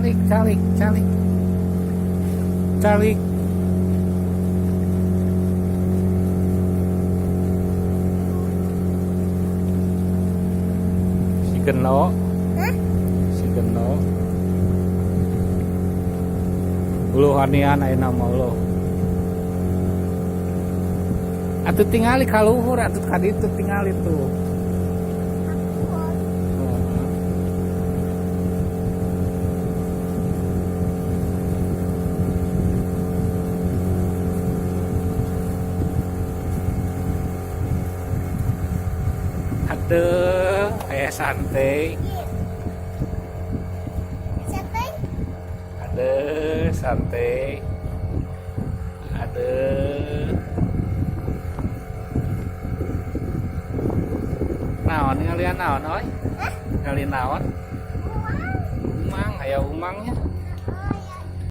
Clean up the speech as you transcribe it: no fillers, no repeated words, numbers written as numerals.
Calik, calik, calik. Calik. Si Geno. Hah? Si Geno. Uluh anian ayeuna mah uluh. Atuh tingali ka luhur, atuh ka ditu tingali tuh. Oh. Aduh, aya santai. Sampai. Aduh, santai. Aduh. Naon ngalian naon, oi? Hah? Ngalian naon? Uang. Umang, aya umangnya.